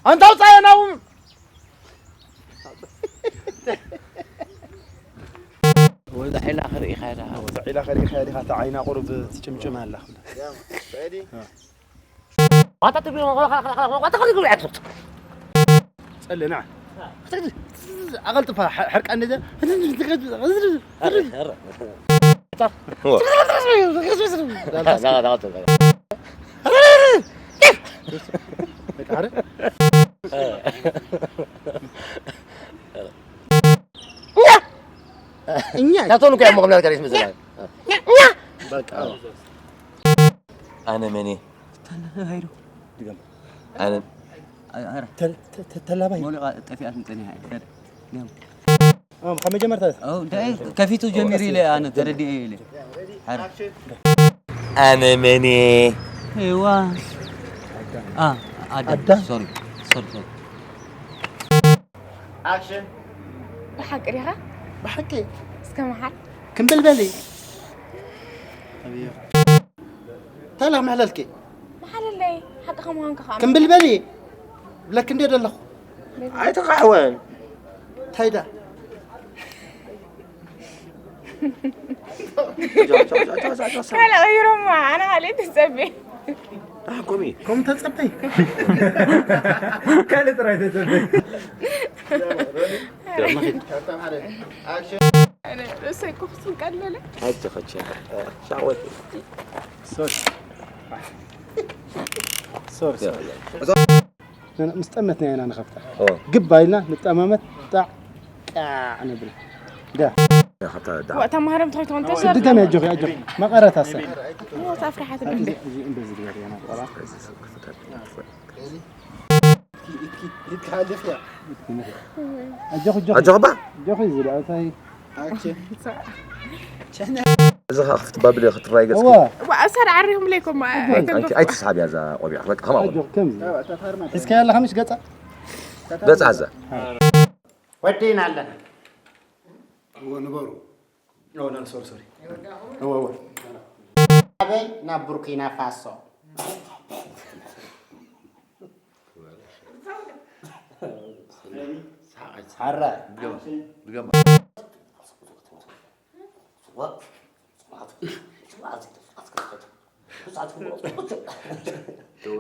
ኣንታ ኣውጻየ ናው። ወዛ ዒላ ክርኢ ኸዳ። ወዛ ዒላ ክርኢ ኸዳ ዲኻ? እታ ዓይና ቁሩብ ትጭምጭም ኣላ። ኣታ ትብሎ። ጸለ ንዓ። ኣቐልጥፋ፣ ሕርቃ እንደዚያ። እኛ ናብቶም እኮ ያሞቕ ምናምን ጋር ይስምዝላል። በቃ። ኣነ መኔ። ተላባይ ዶ? ድገም። ኣነ ተ- ተ- ተ- ተላባይ። ሞሊቓ ጠፊኣት ምጸኒሓ እየ። ከደ። ድገም። اه، خمجة مرات. اه، ده كفيتو جميل إلي، أنا تردي إلي. حر. أنا مني. أيوة. آه، آدم. آدم. سوري. سوري، سوري. أكشن. بحق ريحة؟ بحقي. اسكا محل؟ كم بالبالي؟ ታላ መሕለልኪ? መሓለለይ ሓቅኻ ምዃንካ ከዓ ክምብል በሊ። ብለክ እንዴ ደለኹ? ኣይተኻዕወን። ታይዳ? ካልእ ቀይሮማ፣ ኣነ ካልእ ተጸቤ። ኣሕኩሚ። ከም ተጸበይ። ካልእ ጥራይ ተጸበይ። ኣነ ርእሰይ ኮፍ ስንቀለለ። ኣጆኺ፣ ሻወት። ሶሪ። ሶሪ፣ ሶሪ። ምስ ጠመትና ኢና ንኸፍታ። ኦ። ግባ ኢልና ንጠማመት፣ ጣዕ፣ ጣዕ ነብል። ዳ። ወ-፣ ተማሃሮ እንተኾይኑ ተወንተ ድጋሚ ኣጆኺ፣ ኣጆኺ። መቐረት ኣሳ። ወ-፣ ኣፍርሓት እዚ፣ እንደ። እዚ እንደዚ ግበር፣ ያና ቆራ። ኣጆኺ፣ ኣጆኺ። ኣጆኺ፣ እባ። ኣጆኺ፣ እዚ ዳ፣ እንታይ? ኣክሽን። እዚ ኸዓ ክፍቲ ባብል እያ ክትረኣይ ገጽኪ። እዋ። እዋ፣ ኣሳድ ዓሪኹም ለይኮም፣ ኣይ-፣ በቃ፣ ኣይተንከፍኩ። ኣንቲ-፣ ኣይትስሓብ እያ እዛ ቆቢዕ። በቃ፣ ከማን። ኣጆኺ፣ ከምዚ። ሕዝካ ያለ ኸምሽ ገጻ? ገጻ እዛ። ወዲእና ኣለና። እዎ፣ ንበሩ። እዎ፣ ና፣ ሶሪ፣ ሶሪ። እዎ፣ እዎ። ኣበይ? ናብ ቡርኪና ፋሶ። ሓራ። ድገማ። ድገማ።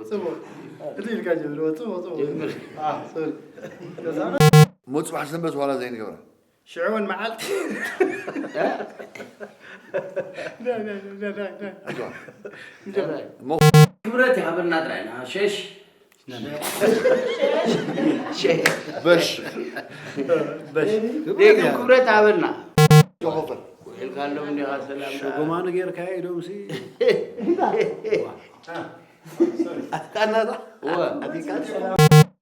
ጽቡቕ። እቲ ኢልካ ጀምር። ጽቡቕ፣ ጽቡቕ። ጀምር። አ፣ ሶሪ። ከዛ ሞት ጽባሕ ሰንበት ዋላ ዘይንገብራ። ሽዑ እውን መዓልቲ። ዳ፣ ዳ፣ ዳ። ሞ- ክብረት ይሃበልና ጥራይ ኢና። ሸሽ። በሽ። በሽ። ደግ ክብረት ይሃበልና። ጆሆፈር። ውዒልካ ኣለዉ እንዲኻ ሰላም። ሸጎማኑ ጌርካ ኢዶም ሲ። ኣፍቃናታ። እወ። ኣፍቃናታ።